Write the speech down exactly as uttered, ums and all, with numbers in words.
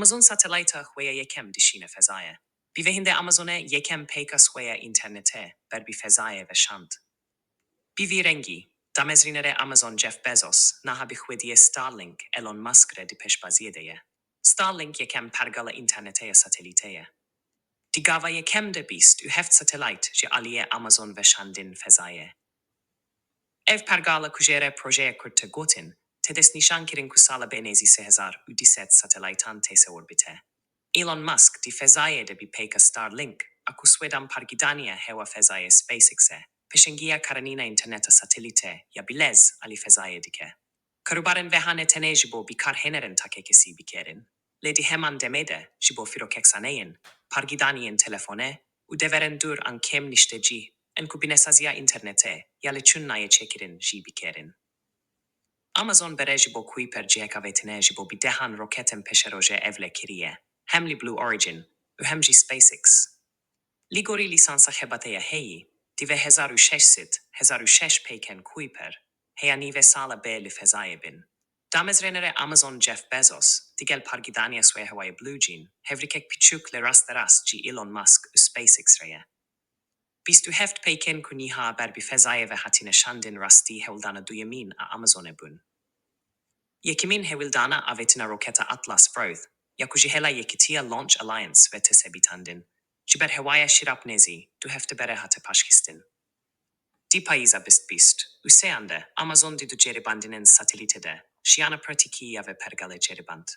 Amazon satelayta xwe ya yekem dişîne fezayê. Bi vê hînde Amazonê yekem peyka xwe ya înternetê ber bi fezayê veşand. Bi vî rengî, damezrînerê Amazon Jeff Bezos niha bi xwediyê Starlink Elon Musk re di pêşbaziyê de ye. Starlink yekem pergala înternetê ya satelîtê ye. Di gava yekem de bîst û heft satelayt ji aliyê Amazon veşandin fezayê. Ev pergala ku jê re projeyê kurd tê gotin, tê destnîşankirin ku sala bê nêzî sê hezar û du sed satelaytan tesewir bite. Elon Musk di fezayê de bi peyka Starlink a ku swêdan pargîdaniya hewa fezayê SpaceX e, pêşengiya karanîna înterneta satelîtê ya bi lez alî fezayê dike. Karûbarên vehanê tenê ji bo bikarhênerên takekesî bikerin, lê di heman demê de ji bo fîrokeksaneyên, pargîdaniyên telefonê û deverên dûr an kêm niştecî ên ku binesaziya înternetê ya lêçûn nayê çêkirin jî bikerin. Amazon berê ji bo Kuiper cihek avêtine ji bo bi dehan roketên pêşerojê ewle kiriye, hem li Blue Origin û hem jî SpaceX. Li gorî lîsansa xebatê ya heyî, divê hezar û şeş sed, hezar û şeş peykên Kuiper, heya nîvê sala bê li fezayê bin. Damezrênerê Amazon Jeff Bezos, digel pargîdaniya swêhewayê Blue Origin, hevrikek piçûk li rasterast ji Elon Musk û SpaceX re ye. Bîst û heft peykên ku niha ber bi fezayê ve hatine şandin rastî hewldana duyemîn a Amazonê bûn. Yekemîn hewldana avêtina roketa Atlas Roth, ya ku ji hêla Yekîtiya Launch Alliance ve tê sebitandin, ji ber hewaya Şirap nêzî du hefte berê hate paşxistin. Di payîza bîst bîst û sêyan de Amazon di du ceribandinên satelîtê de jiyana pratîkî ya vê pergalê ceriband.